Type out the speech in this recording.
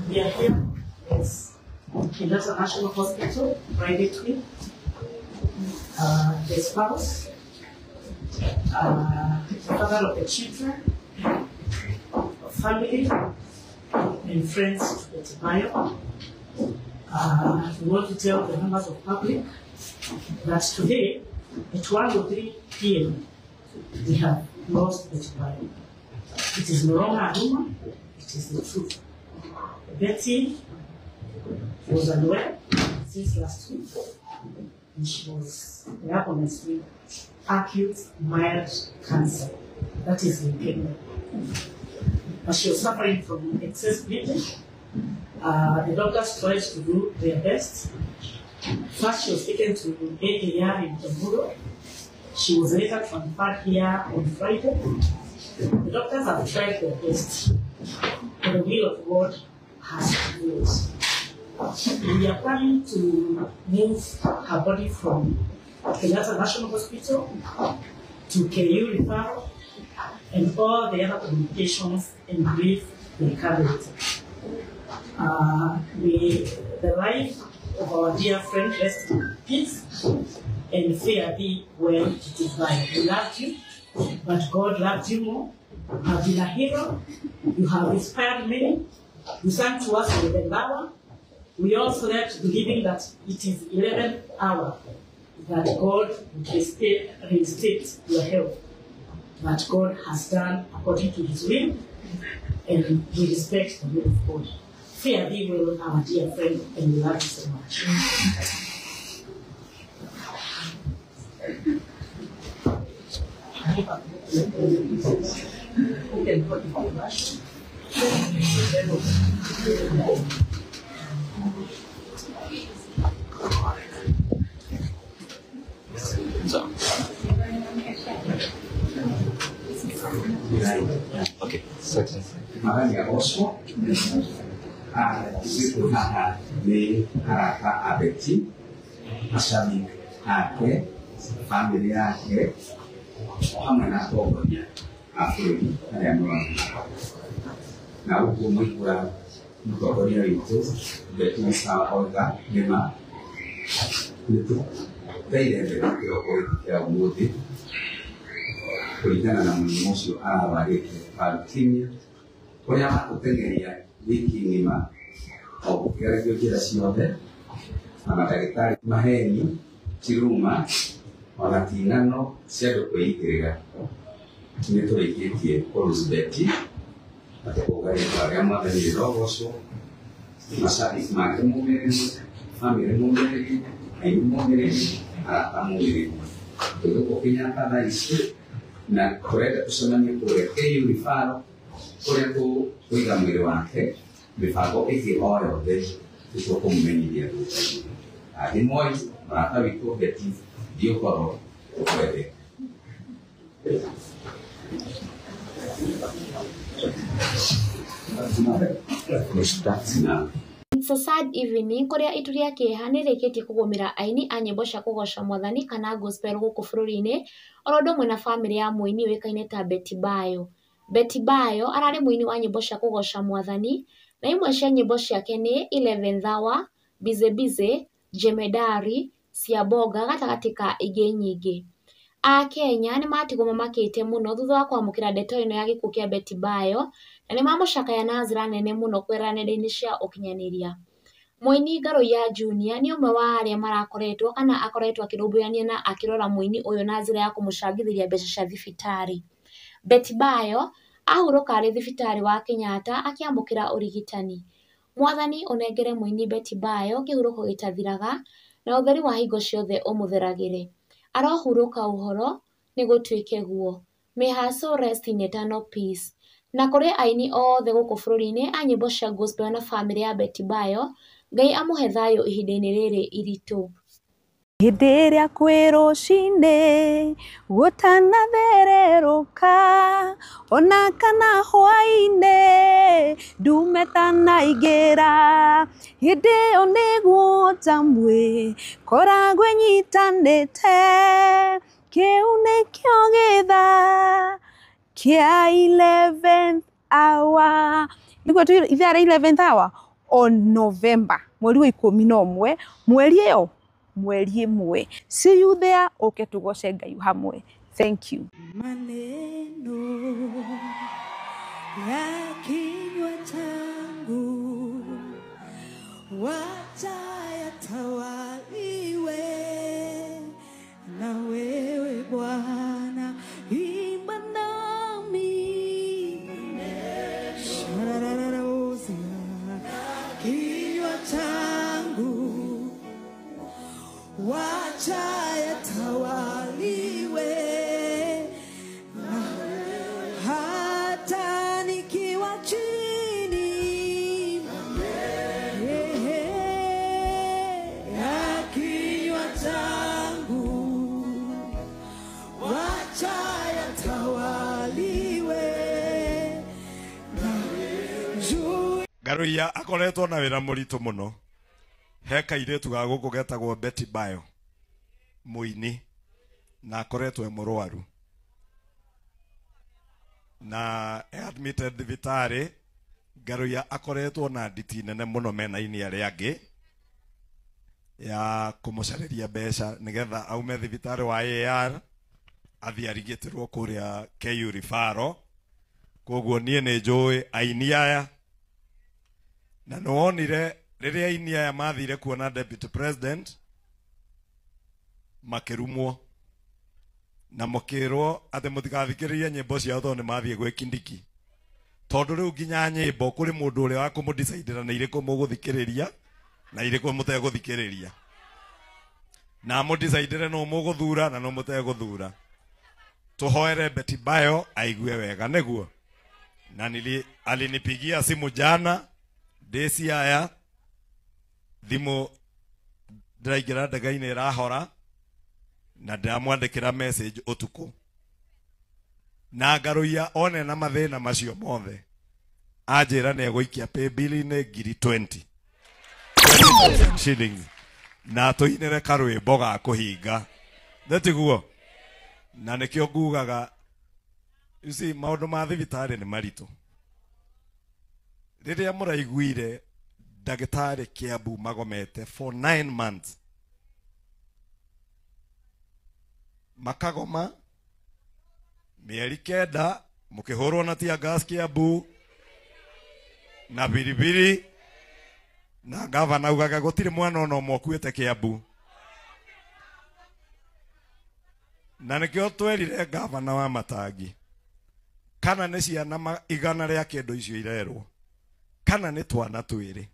We are here as Kenyatta National Hospital, privately. The spouse, the father of the children, family, and friends to Betty Bayo. We want to tell the members of public that today at 1:03 p.m. we have lost Betty Bayo. It is no longer a rumor, it is the truth. Betty was unwell since last week, and she was diagnosed with acute mild cancer, that is leukemia. But she was suffering from excess bleeding. The doctors tried to do their best. First, she was taken to AKR in Tamburo. She was later transferred here on Friday. The doctors have tried their best, but the will of God has prevailed. We are planning to move her body from Kenyatta National Hospital to KU Referral, and all the other communications and grief will come later. May the life of our dear friend rest in peace, and fare thee well to divine. We loved you, but God loved you more. You have been a hero. You have inspired many. You sang to us with the hour. We all slept believing that it is 11th hour that God would reinstate your health. But God has done according to his will, and we respect the will of God. Fare thee well, our dear friend, and we love you so much. Okay, so nĩ arata a Betty, mashabiki ake, bamĩrĩ yake, o hamwe na atongoria a bũrũri arĩa marona. Na ũguo mwaigua mũtongoria witũ Betty oiga nĩma nĩtũteire mbere kĩroko gĩkĩ kĩa ũmũthĩ kũringana na mũrimũ ũcio ararwarĩte wa leukemia ũrĩa watũteng'eria wiki ng'ima o gũkĩgerio njĩra ciothe na mandagĩtarĩ maheni ti ruma ona ti ng'ano cia andũ kwĩigĩrĩra. Nĩ tũrĩkĩtie kũlose Betty na tũkauga rĩtwa rĩa Mwathani rĩrogocwo, macabiki make momĩrĩrie, bamĩrĩ momĩrĩrie, aini momĩrĩrie, arata momĩrĩrie. Twĩ gũkũ Kenyatta thaa ici na tũrenda tũcemanie kũrĩa KU Referral kũrĩa tũkũiga mwĩrĩ wake, mĩbango ĩngĩ o yothe nĩtũkũmũmenyithia thutha-inĩ. Rathimwoi mũrata witũ Betty, thiĩ ũhoro tũkwendete. It's a sad evening kuria itu ria kieha nirikitie kugumira aini a nyimbo cia kugoca mwathani kana gospel guku bururi-ini oro ũndũ ũmwe na bamĩrĩ ya mũini ũĩkaine ta Betty Bayo. Betty Bayo ararĩ mũini wa nyĩmbo cia kũgoca mwathani na imwe cia nyĩmbo ciake nĩ 11th Hour, Bize Bize, Jemedari, Siaboga gatagatĩ ka ingĩ nyingĩ. Akenya nĩmatigwo mamakĩte mũno thutha wa kwamũkĩra ndeto ĩno ya gĩkuũ kĩa Betty Bayo na nĩmamũcakaya na njĩra nene mũno kũgerera nenda-inĩ cia ũkinyanĩria. Mũini Ngaruiya Junior nĩ ũmwe wa arĩa marakoretwo kana akoretwo akĩrũmbũyania na akĩrora mũini ũyũ na njĩra ya kũmũcangithĩria mbeca cia thibitarĩ. Betty Bayo ahurũka arĩ thibitarĩ wa Kenyatta akĩamũkĩra ũrigitani. Mwathani ũnengere mũini Betty Bayo kĩhurũko gĩtathiraga na ũtheri wa hingo ciothe ũmũtheragĩre. Arohurũka ũhoro nĩgũtuĩke guo. May her soul rest in eternal peace. Na kũrĩ aini othe gũkũ bũrũri-inĩ a nyĩmbo cia gospel na bamĩrĩ ya Betty Bayo, Ngai amũhe thayũ ihinda-inĩ rĩrĩ iritũ. Hĩndĩ ĩrĩa kwĩ rũcinĩ gũtanathererũka ona kana hwaĩ-inĩ ndume tanaingĩra hĩndĩ ĩyo nĩguo njamwe koragwo ĩnyitanĩte kĩu nĩkĩo gĩthaa kĩa 11th hour. Nĩguo ithaa rĩa 11th hour. On November mweri wa 11 mweri ĩyo mweri ĩmwe. See you there, ũke tũgoce Ngai hamwe. Thank you. Maneno ya kinywa changu wacha yatawaliwe na wewe Bwana, imba nami kinywa changu wacha yatawaliwe na hata nikiwa chini ya kinywa changu wacha yatawaliwe na juu. Ngaruiya akoretwo na wĩra mũritũ mũno. He kairĩtu ga gũkũ getagwo Betty Bayo mũini, na akoretwo e mũrwaru na e admitted thibitarĩ. Ngaruiya akoretwo na nditi nene mũno mena aini arĩa angĩ ya kũmũcarĩria mbeca nĩgetha aume thibitarĩ wa AR athiĩ arigitĩrwo kũrĩa KU Referral. Koguo niĩ nĩ njũĩ aini aya, na nĩwonire rĩrĩa aini aya mathire kuona deputy president makĩrumwo na mũkĩrwo atĩ mũtigathikĩrĩrie nyĩmbo ciao tondũ nĩmathiĩ gwĩ Kindiki. Tondũ rĩu nginya nyĩmbo kũrĩ mũndũ ũrĩa wa kũmũdecidĩra nĩ irĩkũ mũgũthikĩrĩria na irĩkũ mũtegũthikĩrĩria, na amũdecidĩre nũ mũgũthura na nũ mũtegũthura. Tũhoere Betty Bayo aigue wega nĩguo. Na alinipigia simu jana ndĩ Siaya, thimũ ndĩraingĩra ndege-inĩ ĩrahora, na ndĩramwandĩkĩra message ũtukũ. Na Ngaruiya one na mathĩna macio mothe anjĩra nĩ egũikia paybill-inĩ ngiri 20 shillings na tũinĩre karwĩmbo ga kũhinga. Nĩtiguo? Na nĩkĩo ngugaga, you see, maũndũ ma thibitarĩ nĩ maritũ. Rĩrĩa mũraiguire ndagĩtarĩ Kiambu magomete for 9 months, makagoma mĩeri 9 mũkĩhũrwo na tear gas Kiambu na biribiri, na gavana augaga gũtirĩ mwana ona ũmwe ũkuĩte Kiambu. Na nĩkĩo twerire gavana wa Matangi kana nĩ ciana 100 icio irerwo kana nĩ twana twĩrĩ,